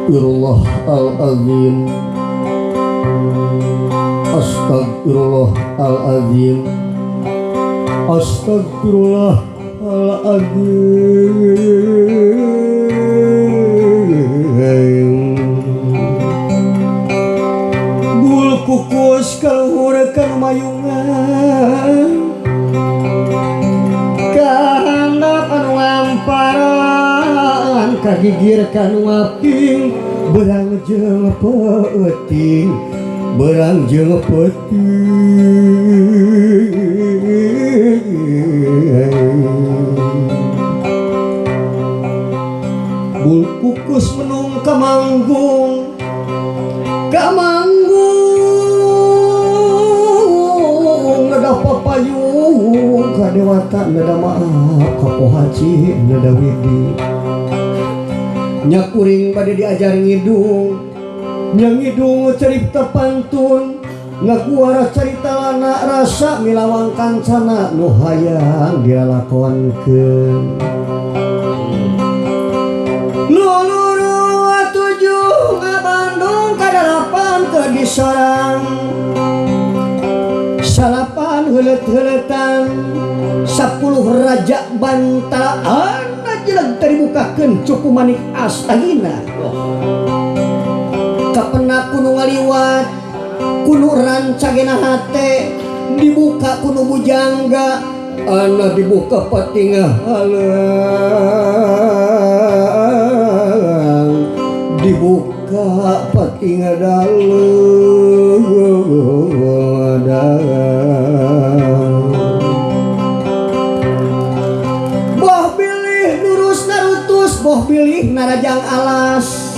Astagfirullahalazim. Astagfirullahalazim. Astagfirullahalazim. Bul kukus kaluhur kalumayungan kahandap anu ngamparan kagigir kanu ngaping berang jeung peuting berang jeung peuting. Bul kukus menung kamanggung kamanggung neda papayung ka dewata neda maaf ka pohaci neda widi. Nyakuring bade diajar ngidung nya ngidung cerita pantun ngakuara carita lana rasa milawang kancana nu hayang dilalakonkeun. Luluru tujuh ngabandung kadalapan ke disorang salapan heuleut-heuletan 10 raja bantalaan jeleg teu dibukakeun cuku manik astagina. Kapena kuno ngaliwat kuno rancagena hate dibuka kuno bujangga ana dibuka patingah halang dibuka patingah dalem. Boh bilih nurus narutus boh bilih narajang alas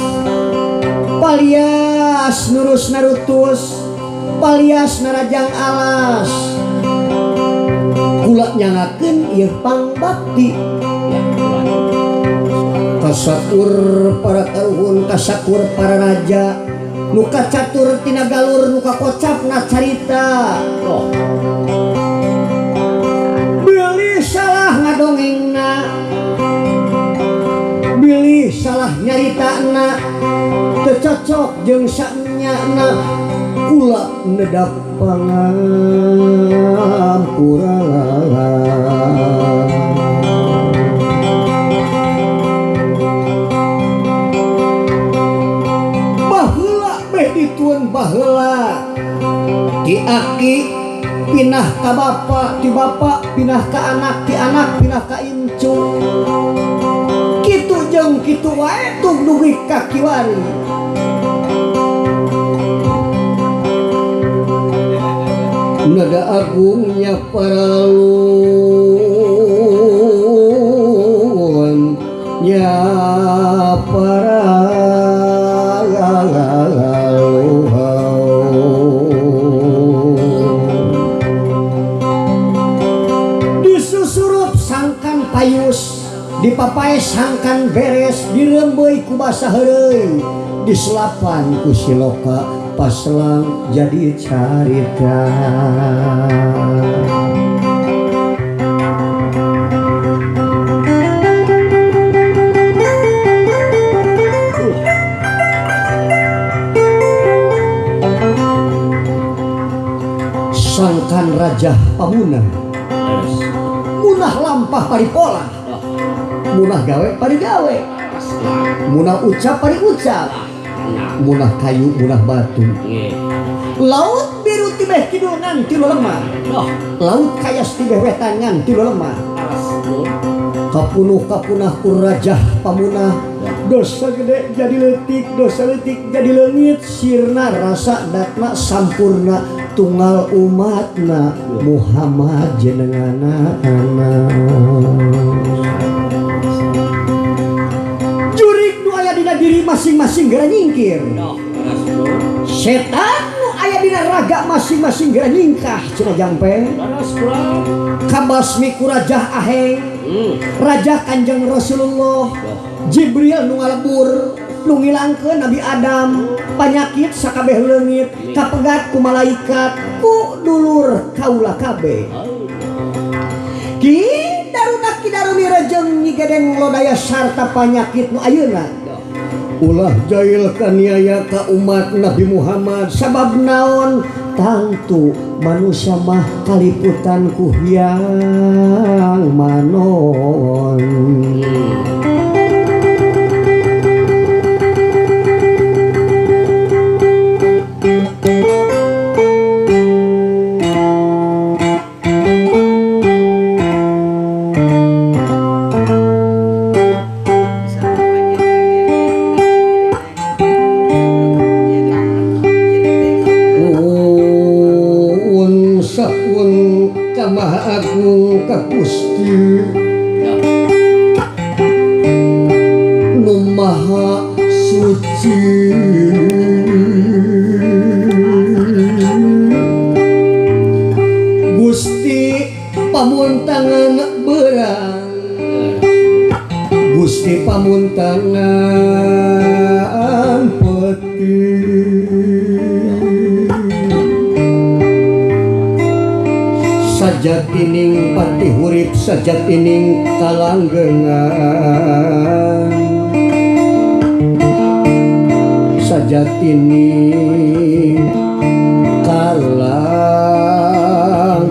palias nurus narutus palias narajang alas kula nyangakeun ieu pangbakti kasakur para karuhun kasakur para raja nu kacatur tina galur nu kakocapna carita. Bilih salah ngadongengna bilih salah nyaritana teu cocok jeung sanyana kula nedap pangampura. Baheula beh ditueun baheula ti aki pinah ka bapa ti bapa pinah ka anak ti anak pinah ka incu kitu jeung kitu wae tug dugi ka kiwari. Nada agungnya paralun nya paralun disusurup sangkan payus dipapae sangkan beres dirembeuy ku basa heureuy diselapan ku siloka paslang jadi carita. Sangkan Raja Pamunah munah lampah paripola munah gawe parigawe munah ucap pari ucap munah kayu munah batu. Laut biru tibeh kidul ngan tilu lemah laut kayas tibeh wetan ngan tilu lemah. Kapunuh kapunah ku Raja Pamunah dosa gede jadi leutik dosa leutik jadi leungit sirna rasa datna sampurna tunggal umatna Muhammad jenengana anak. Jurik nu aya dina diri masing-masing geura nyingkir setan nu aya dina raga masing-masing geura nyingkah cenah jampe. Kabasmi ku Raja Aheng Raja Kanjeng Rasulullah Jibril nu ngalebur nu ngilangkeun Nabi Adam panyakit sakabeh leungit kapegat ku malaikat ku dulur kaula kabeh. Ki daruna ki daruni rejeng Nyi Gedeng Lodaya sarta panyakit nu ayeuna. Ulah jail kaniaya ka umat Nabi Muhammad sabab naon tangtu manusia mah kaliputan ku hyang manon. Agung ka Gusti nu Maha Suci Gusti pamuntangan berang Gusti pamuntangan peti sajatining pati hurip sajatining kalanggengan sajatining kalanggengan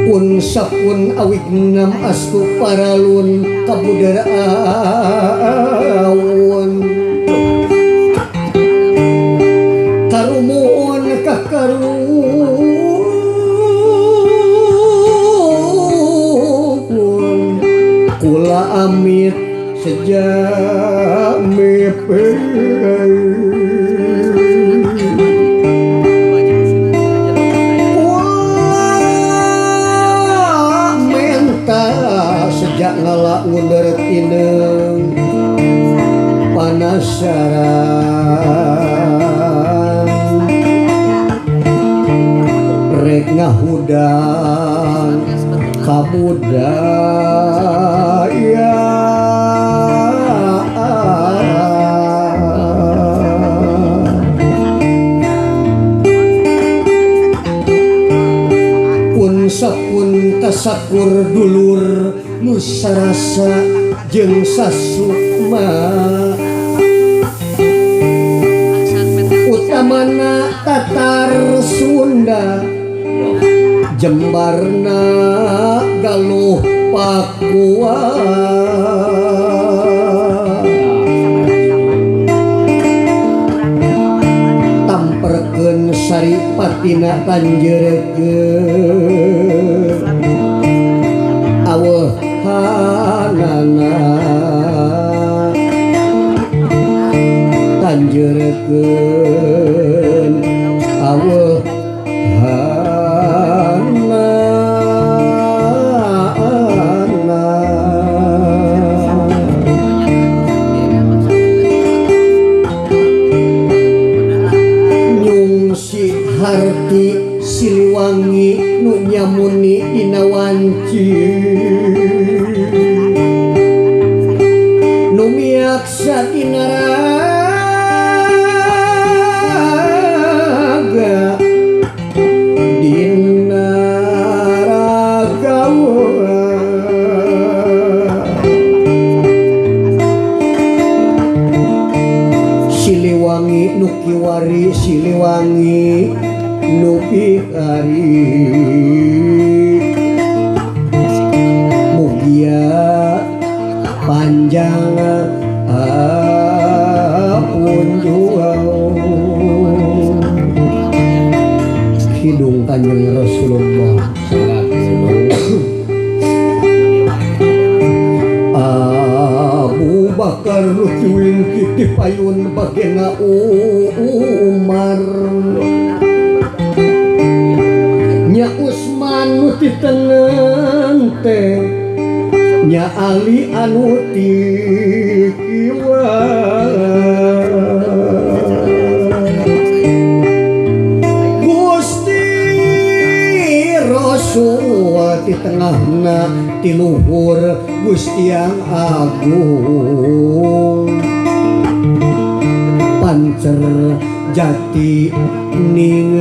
pun sapun awignam astu paralun kabudar awon karumuun kakarun kula amit sejami sejak ngalak ngunderet ineng panasaran rek ngahudang kabudayaan pun sapun tasakur dulur nu sarasa jeung sasukma utamana Tatar Sunda Jembarna Galuh Papua tamperkeun saripatina tanjeurekeun aweuh hanana tanjeurekeun aweuh hanana nyungsi harti Siliwangi nu nyamuni dina wanci nu miaksa dina raga dina ragawa Siliwangi nu kiwari Siliwangi nu pikari mugia panjang apunjuang hidung Kanjeng Rasulullah. Abu Bakar nu kiwingki di payun bagena Umar nya Usman nu ti tengen teh nya Ali anu ti kiwa Gusti Rasul ti tengahna ti luhur Gusti yang agung pancer jati ning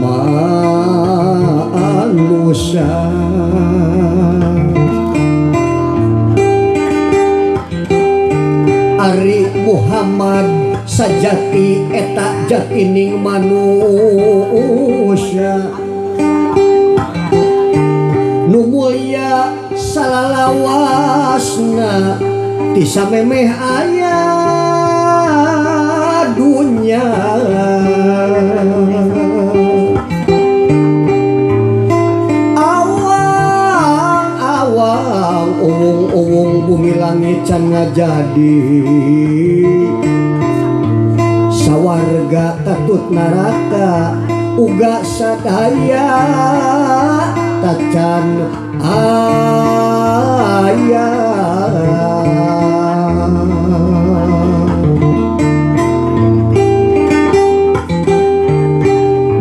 manusia. Ari Muhammad sajati eta jatining manusia nu mulya salalawasna ti samemeh aya dunya. Awang-awang uwung-uwung bumi langit can ngajadi sawarga katut neraka uga sadaya tacan aya.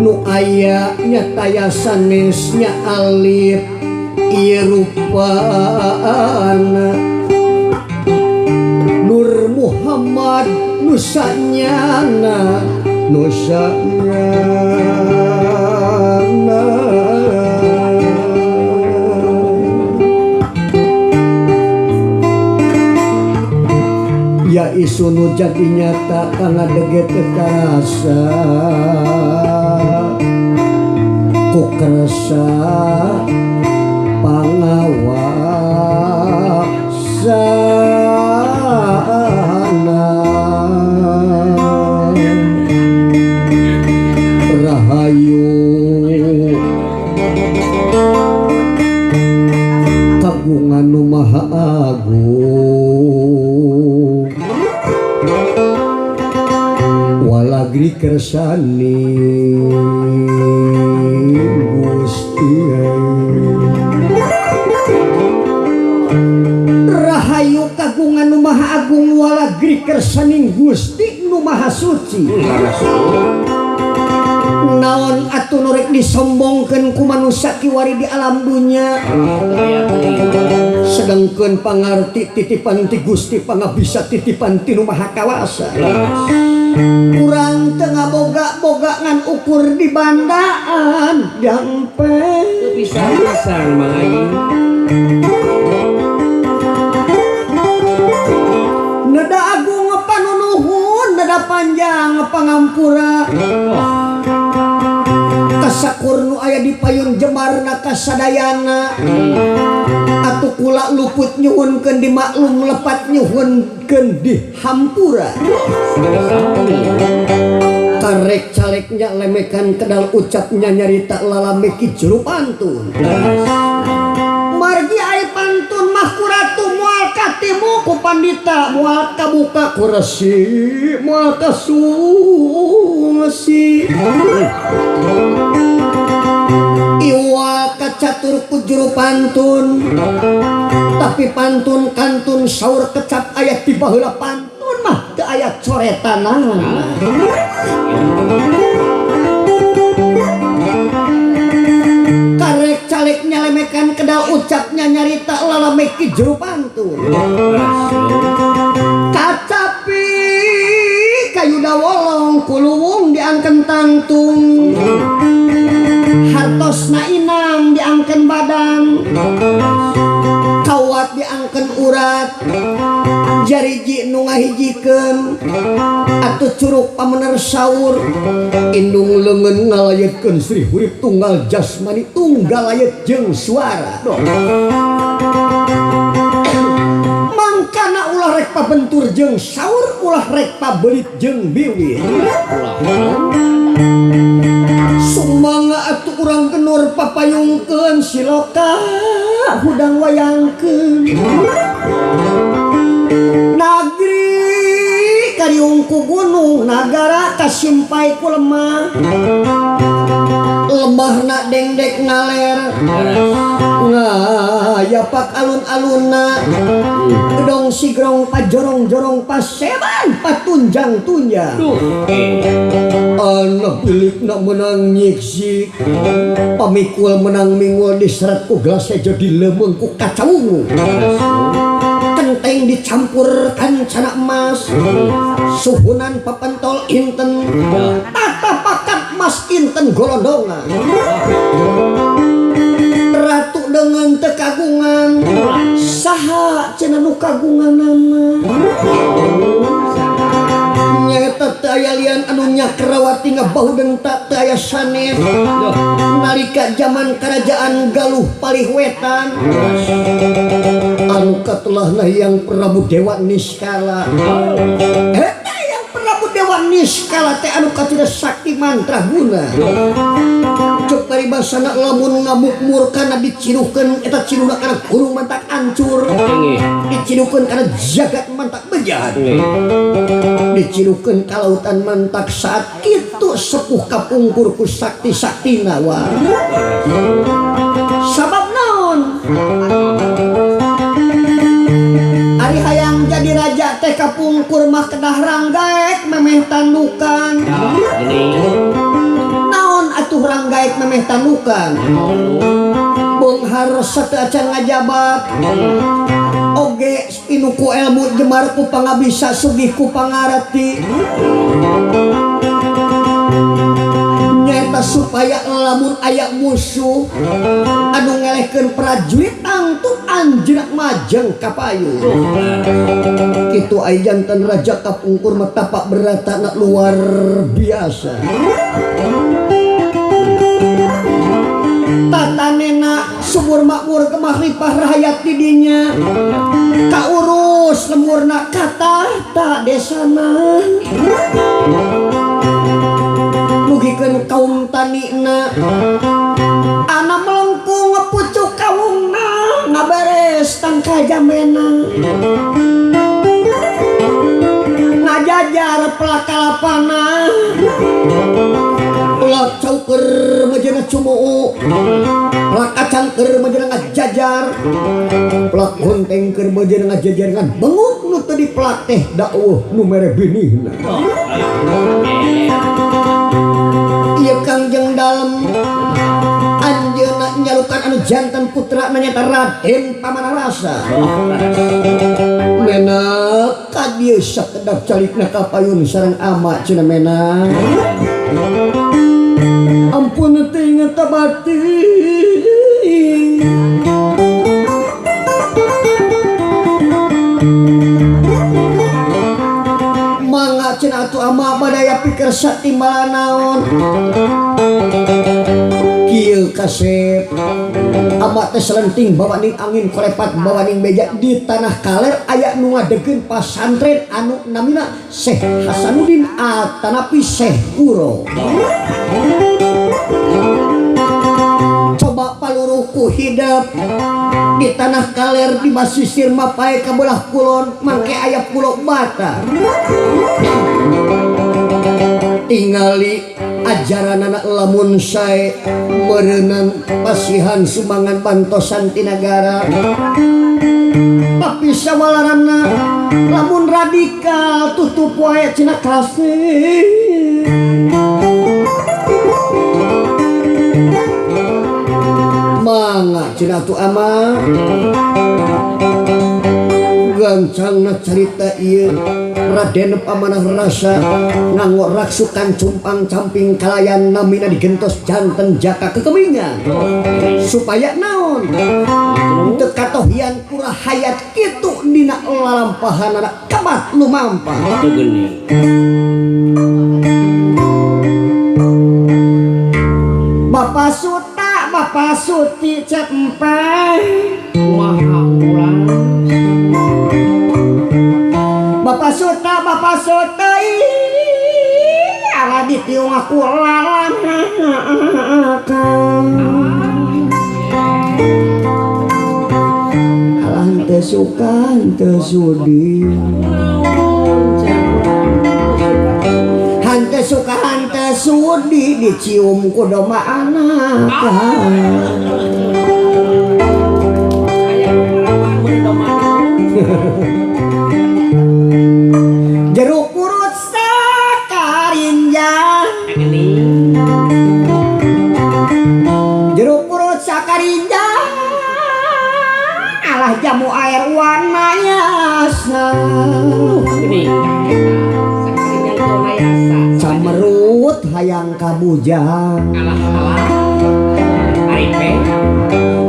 Nu aya nyataya sanesnya alit ieu rupana Nur Muhammad nusanyana nusanyana. Ya isu nu jadi nyata kana dege teu karasa ku kersa pangawasana. Rahayu kagungan nu maha agung walagri kersani Gusti. Rahayu kagungan nu maha agung walagri kersaning Gusti nu maha suci. Naon atuh nu rek disombongkeun ku manusia kiwari di alam dunya, sedengkeun pangarti titipan ti Gusti pangabisa titipan ti nu maha kawasa. Urang teu ngaboga-boga ngan ukur di bandaan jampe teu pisan-pisan Mang Ayi. Neda agung panunuhun, neda panjang pangampura. Kasakur nu aya di payun jemarna kasadayana. Atuh kula luput nyuhunkeun dimaklum lepat nyuhunkeun dihampura. Karek caleknya lemekan kedal ucapnya nyarita lalameki juru pantun. Margi ai pantun mah kuratu moal katimu ku pandita moal kabuka ku resi moal kasungsi. Iwa kacatur ku juru pantun, tapi pantun kantun saur kecap ayat di baheula pantun mah teu aya coretanana. Karek calek nyalemekan kedal ucapnya nyarita lalameki juru pantun. Kacapi kayuda wolong kuluwung diangken tangtung, hartosna inang diangken badan, kawat diangken urat, jariji nu ngahijikeun atuh curug pamener saur, indung leungeun ngalayetkeun Sri Hurip tunggal jasmani tunggal layet jeung suara. Mangkana ulah rek pabentur jeung saur, ulah rek pabelit jeung biwir. Sumangga atuh urang genur papayungkeun siloka hudang wayangkeun. Nagri kariung ku gunung, nagara kasimpai ku lemah. Lemahna dengdek ngaler ngayapak alun-alunna, gedong sigrong pajorong-jorong paseban patunjang-tunjang. Anak bilikna menang nyiksik, pamikul menang mingul diseret ku gelas jadi lemeung ku kacawungu. Kenteng Genteng dicampur kancana emas. Suhunan papentol inten. Tata pakat mas inten golondongan. Ratu dengan tekagungan. Saha cenah nu kagunganana. Nyaeta teu aya lian anu Nyakrawati ngabahu teu aya sanes. Nalika zaman kerajaan Galuh palih wetan. Anu katelahna Hyang Prabu Dewa Niskala. Eta Hyang Prabu Dewa Niskala teh anu kacida sakti mantraguna. Cek paribasana lamun ngamuk murkana diciruhkeun eta ciruhna kana gunung mantak ancur. Diciruhkeun kana jagat mantak bejat. Diciruhkeun ka lautan mantak saat kitu sepuh kapungkur ku sakti-saktina wa. Sabab naon? Ari hayang jadi raja teh kapungkur mah kedah ranggaek memeh tandukan. Naon atuh ranggaek memeh tandukan? Beunghar sateu acan ngajabat. Oge pinuku ilmu jemar ku pangabisa sugih ku pangarti. Nyaeta supaya lamun aya musuh anu ngelehkeun prajurit tangtu anjeunna majeng kapayun. Kitu aya janten raja kapungkur mah tapak beratana luar biasa. Tatanena subur makmur gemah lipah rahayat di dinya. Kaurus lemurna kata desana. Mugikeun kaum tanina ana melengkung pucuk kawungna ngaberes tangkal jambena. Ngajajar pelakalapana. Pelak cauker majena cumuu. Pelak acangker majena ngajajar. Pelak gontengker majena ngajajar ngan benguk nu teu dipelak teh dakwah nu mere binihna. Ieu Kangjeng Dalem anjeunna nyalukan anu janten putrana nyaeta Raden Pamanah Rasa. Menak ka dieu sakedap calikna kapayun sareng ama cenah menak. Ampun teu inget batin. Mangga cenah atuh ama badaya pikir satimbalan naon. Kieu kasep ama teh selenting bawaning angin korepat bawaning beja di tanah kaler aya nu ngadegeun pasantren anu namina Syekh Hasanuddin atanapi Syekh Kuro. Coba paluruhku hidup di tanah kaler di basisir mapae ka belah kulon mangke aya pulo Bata. Tingali ajaranana lamun sae meureunan pasihan sumbangan bantosan ti nagara. Tapi sawalarana lamun radikal tutup wae cenah kasih. Mangga cenah atuh ama. Gancangna carita ieu Raden Pamanah Rasa nganggo raksukan cumpang camping kalayan namina digentos janten jaka kekemingan supaya naon teu katohian kurang hayat kitu dina lalampahanana kabat lumampah. Bapak Suta, Bapak Suti cempeh kumaha urang. Bapak Suta, Bapak Suta ala ditiung aku lalanakan. Alah henteu suka henteu sudi. Henteu suka henteu sudi dicium ku domba anakan. Jeruk purut sakarinjang, jeruk purut sakarinjang, alah jamu air warnanya hayang kabujang. Alah alah. Ari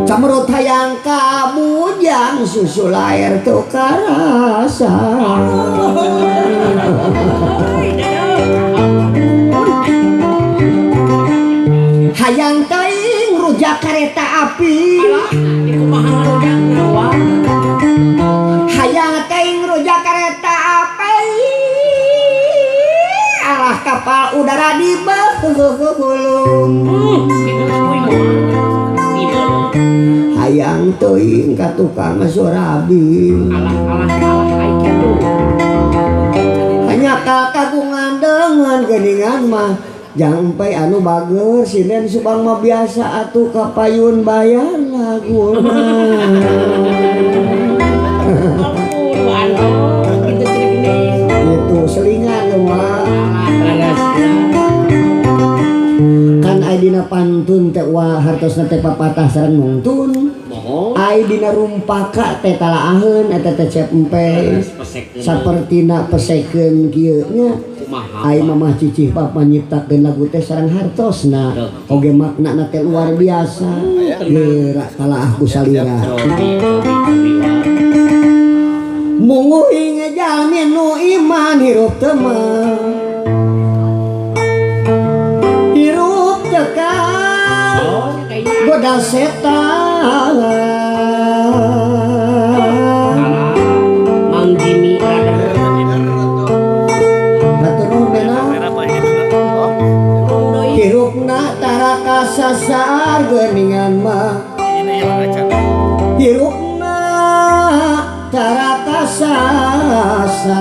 Camrut hayang kabujang susu lair teu karasa. Hayang teuing rujak kareta api. Alah, kumaha rujakna wa? Hayang teuing rujak kareta api. Alah kapal udara di beuheulung. Hayang teuing ka tukang surabi. Alah alah alah ai kitu. Hanya ka kagungan deungeun geuningan mah jampai anu bager sinden Subang mah biasa atuh kapayun bayar laguna. Gitu selingan mah. Kan ai dina pantun teh wah hartosna teh papatah sareng nungtun. Ai dina rumpaka teh talaaheun eta teh cep empe. Sapertina pesekeun kieu nya. Ai mamah cicih papa nyiptakeun lagu teh sareng hartosna. Oge maknana teh luar biasa. Geura talaah ku salira. Munguing jalmi nu iman hirup teu mah. Hirup teu ka goda setan. Mang Jimmy brother. Hirupna tara kasasar geuningan mah. Hirupna tara kasasar.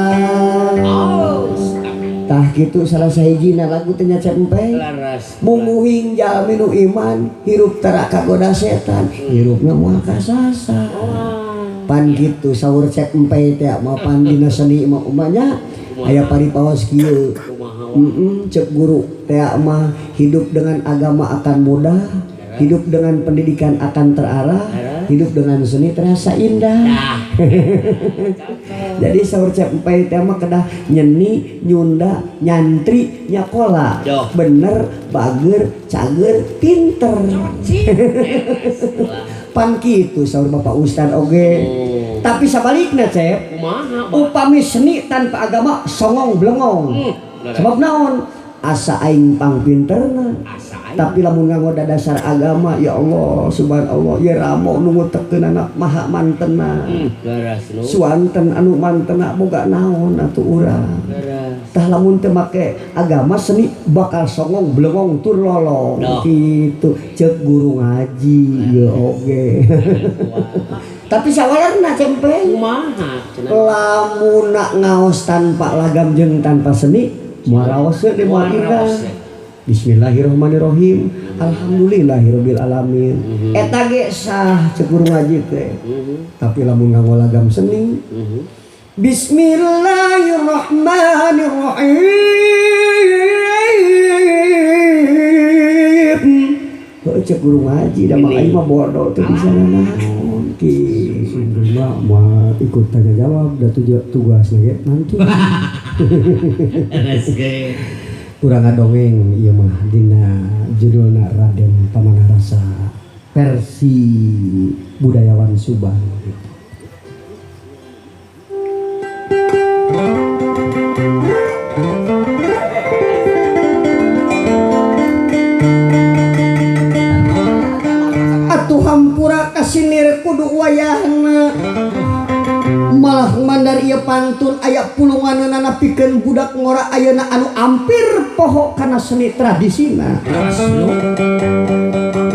Tah kitu salah sahijina lagu teh nya Cep Empe. Munguhing jalmi nu iman hirup tara kagoda setan, hirupna moal kasasar. Pan kitu saur Cep Empe teh mah pan dina seni mah umanya aya paripaos kieu. Cek guru teh mah hidup dengan agama akan mudah, hidup dengan pendidikan akan terarah, hidup dengan seni terasa indah. Jadi saur Cep Empe teh mah kedah nyeni, nyunda, nyantri, nyakola. Bener, bager, cager, pinter. Pan kitu saur Bapak Ustad oge. Tapi sabalikna Cep, upami seni tanpa agama songong blengong. Sebab naon? Asa aing pang pinterna. Tapi lamun nganggo dasar agama, ya Allah, subhanallah, ya ramo nu ngutekeunana maha mantena. Suanten anu mantena boga naon atuh urang. Tah lamun teu make agama seni bakal songong blengong tur lolong kitu. Ceuk guru ngaji ya oge. Tapi sawalerna cempe kumaha lamun ngaos tanpa lagam jeung tanpa seni moal raoseun di moal indah. Bismillahirrahmanirrahim. Alhamdulillahirabbil alamin. Eta ge sah ceuk guru ngaji teh. Tapi lamun nganggo lagam seni Bismillahirrahmanirrahim. Heuh ceuk guru ngaji da mah aing mah bodoh teu bisa nanaon. Alhamdulillah mau ikut tanya jawab da tugasna ge nanti. Kurang ngadongeng ieu mah dina judulna Raden Pamanah Rasa versi budayawan Subang gitu. Atuh hampura kasinir kudu wayahna. Malah mandar ieu pantun aya pulunganna pikeun budak ngora ayeuna anu ampir poho kana seni tradisina.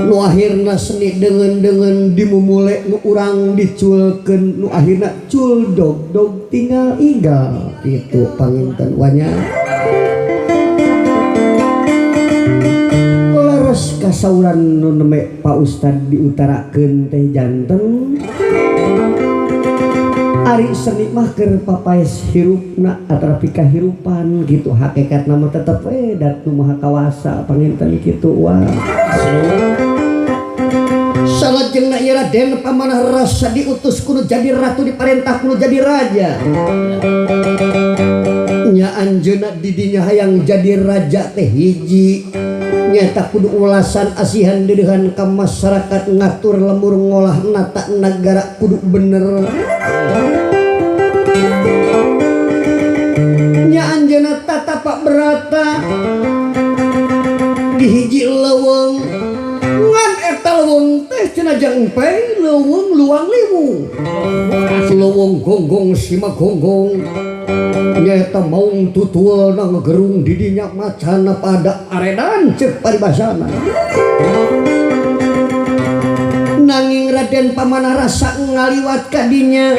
Nu akhirna seni deungeun-deungeun dimumule nu urang diculkeun nu akhirna cul dog-dog tinggal igal itu panginten wanya. Leres kasauran nu neme Pak Ustad diutarakeun teh janten ari seni mah keur papaes hirupna atarapi kahirupan gitu hakikatna mah tetep we dat nu maha kawasa panginten kitu wah. Salajengna ieu Raden Pamanah Rasa diutus kudu jadi ratu diparentah kudu jadi raja. Nya anjeunna didinya hayang jadi raja teh hiji nyaeta kudu ulasan asihan deudeuhan ka masyarakat ngatur lembur ngolah nata nagara kudu bener. Nya anjeunna tatapak berata di hiji leuweung ngan eta leuweung teh cenah jang empe leuweung luang liwu leuweung gonggong sima gonggong nyaeta maung tutul na ngegerung didinya macana pada aredan cek paribasana. Nanging Raden Pamanah Rasa ngaliwat kadinya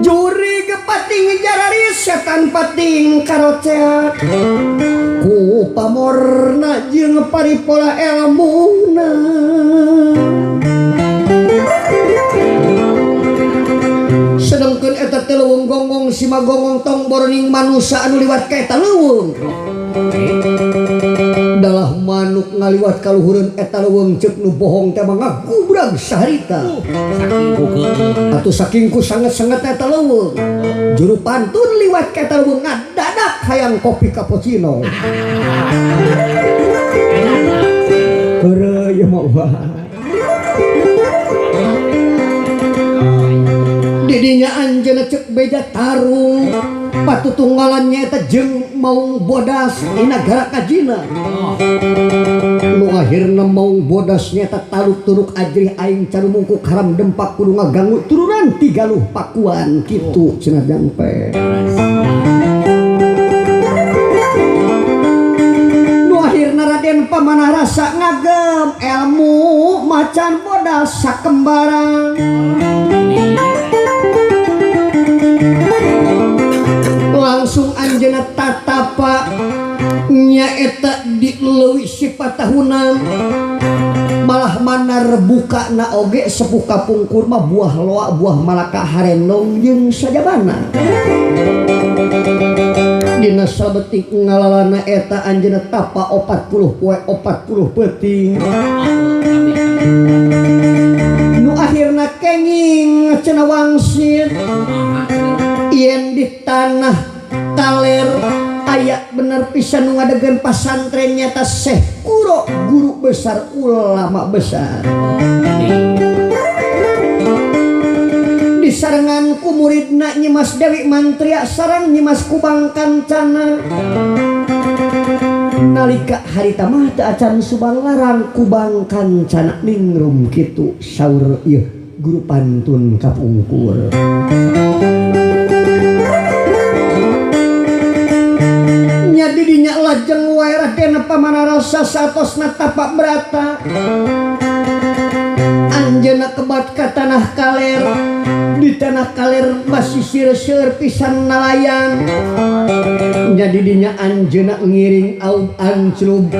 juri gepating jararis setan pating karoceak ku pamorna jeung paripola elmuna. Sedengkeun eta teh leuweung gonggong sima gonggong tong boroning manusa anu liwat ka eta leuweung. Dalah manuk ngaliwat ka luhureun eta leuweung ceuk nu bohong teh mah ngagubrag saharita. Atuh saking ku sanget-sanget eta leuweung. Juru pantun liwat ka eta leuweung ngadadak hayang kopi cappuccino. Heureuy ieu mah wah. Didinya anjeunna ceuk beja tarung patutunggalan nyaeta jeung maung bodas di nagara kajina. Nu akhirna maung bodas nyaeta taluk turuk ajrih aing carumungkuk haram dempak kudu ngaganggu turunan tigaluh pakuan kitu cenah jangpe. Nu akhirna Raden Pamanah Rasa ngagem ilmu macan bodas sakembarang. Langsung anjeunna tatapa nyaeta di leuwih sipatahunan malah manar buka na oge sepuh kapungkur mah buah loa buah malaka harendong jeung sajabana. Dina sabetik ngalalana eta anjeunna tapa 40 poe 40 peuting. Nu akhirna kenging cenah wangsit yen di tanah kaler aya bener pisan nu ngadegeun pasantren nyata Syekh Kuro guru besar ulama besar. Disarengan ku muridna Nyimas Dewi Mantria sareng Nyimas Kubang Kancana. Nalika harita mah teu acan Subang Larang Kubang Kancana ningrum kitu saur ieu guru pantun kapungkur. Didinya lajeng wae Raden Pamanah Rasa satosna tapak brata. Anjeunna kebat ka tanah kaler. Di tanah kaler masih seur-seur pisan nalayan. Nya didinya anjeunna ngiring aub anclub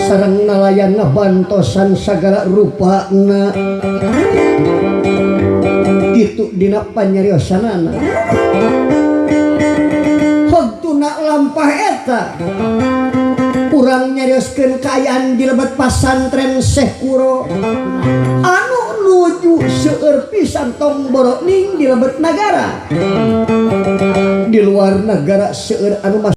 sareng nalayan ngabantosan sagala rupana. Kitu dina panyariosanana. Lampah eta urang nyarioskeun kaayaan di lebet pasantren Syekh Kuro anu nuju seueur pisan tong boroning di lebet nagara di luar nagara seueur anu